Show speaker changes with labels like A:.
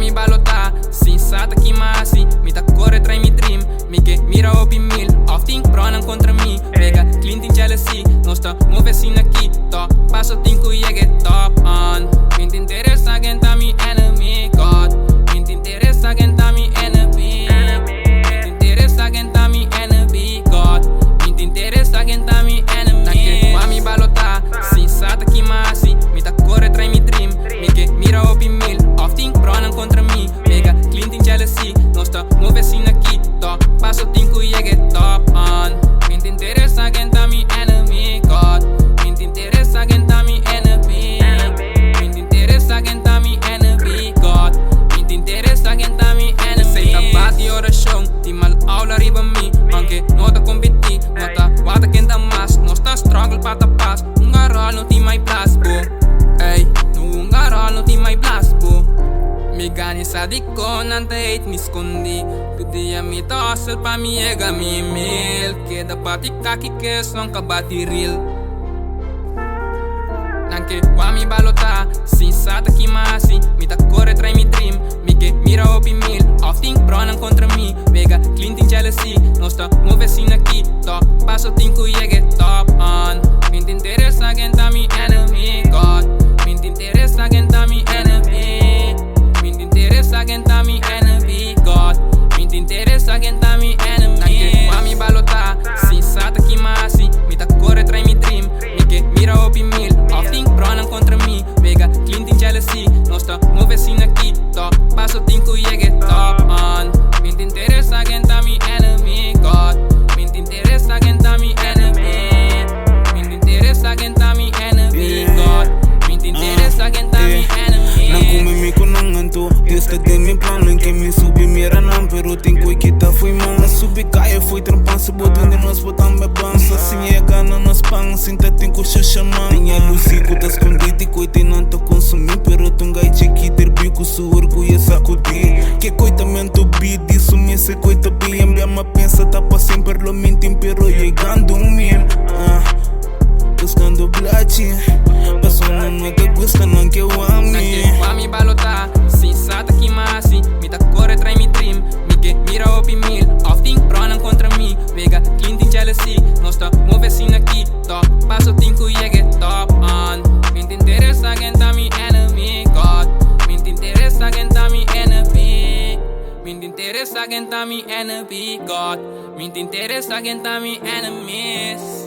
A: mi balotá, sin sa ta ki m'a hasi. Mi ta kore tras mi dream, mi ke mira hopi mil. Òf tin bronan kontra mi, mega clean tin jealousy. Nos ta move asina aki, top. Paso tin ku yega top on. Mi n'ta interesá ken ta mi enemy, God. Mi n'ta interesá ken ta mi enemy. Mi n'ta interesá ken ta mi enemy, God. Mi n'ta interesá ken ta mi enemy. Nan ke pa mi balotá, sin sa ta ki m'a hasi. Mi ta kore tras mi dream, mi ke mira hopi mil. Òf tin bronan kontra mi, mega clean tin jealousy. Nos ta move asina aki, top. Paso tin ku yega top on. Mi n'ta interesá ken ta mi enemy, God. Mi n'ta interesá ken ta mi enemy. Mi n'ta interesá ken ta mi enemy, God. Mi n'ta interesá ken ta mi enemy. Sei ta bati orashon, tin mal aura riba mi. Aunke no ta kompetí, no ta wata ken ta mas. Nos ta struggle pa ta pas. Un garol no tin mai plas, bo. Ey, no un garol no tin mai plas, bo. Mi gani sa di kon nan ta hate mi skondi. Tur dia mi ta hustle pa mi yega mi mil. Keda bati kaki kes non ka bati real. Nan ke pa mi balotá, sin sa ta ki m'a hasi. Mi ta kore tras mi dream, mi ke mira hopi mil. Òf tin bronan kontra mi, mega clean tin jealousy. Nos ta move asina aki, top. Paso tin ku yega top on. Mi n'ta interesá ken ta mi enemy, God. Mi n'ta interesá ken ta mi enemy. Mi n'ta interesá ken ta mi enemy, God. Mi n'ta interesá ken ta mi enemy. Nan ke pa mi balotá, sin sa ta ki m'a hasi. Mi ta kore tras mi dream, mi ke mira hopi mil. Òf tin bronan kontra mi, mega clean tin jealousy. Nos ta move asina aki, top. Paso tin ku yega top on. Mi n'ta interesá ken ta mi enemy, God. Mi n'ta interesá ken ta mi enemy. Mi n'ta interesá ken ta mi enemy, God. Mi n'ta interesá ken ta mi enemy.
B: Nan kume mi ku nan anto Dios ta den mi plan. Nan ke mi subi mira nan, pero tin koi kita foi man. Na subi kaya foi trampan. Si bo tende nos bo tambe bansa. Sin yega na nos pan, sin ta tin ku shasha man. Tin jalusi ku ta skondi di koi tin nan ta konsumi, pero tungai chikit erbi ku su orguyo sakudi. Ke koi ta mento bi di su mese koi ta bien bia ma pensa ta pa semper lo mintin, pero yegando un mil, ah, buscando blachi. Persona no ta gusta nan ke
A: Nan
B: wami.
A: ke pa mi balotá, sin sa ta ki m'a hasi. Mi ta kore tras mi dream, mi ke mira hopi mil. Òf tin bronan kontra mi, mega clean tin jealousy. Nos ta move asina aki, top. Paso tin ku yega top on. Mi n'ta interesá ken ta mi enemy, God. Mi n'ta interesá ken ta mi enemy. Mi n'ta interesá ken ta mi enemy, God. Mi n'ta interesá ken ta mi enemies.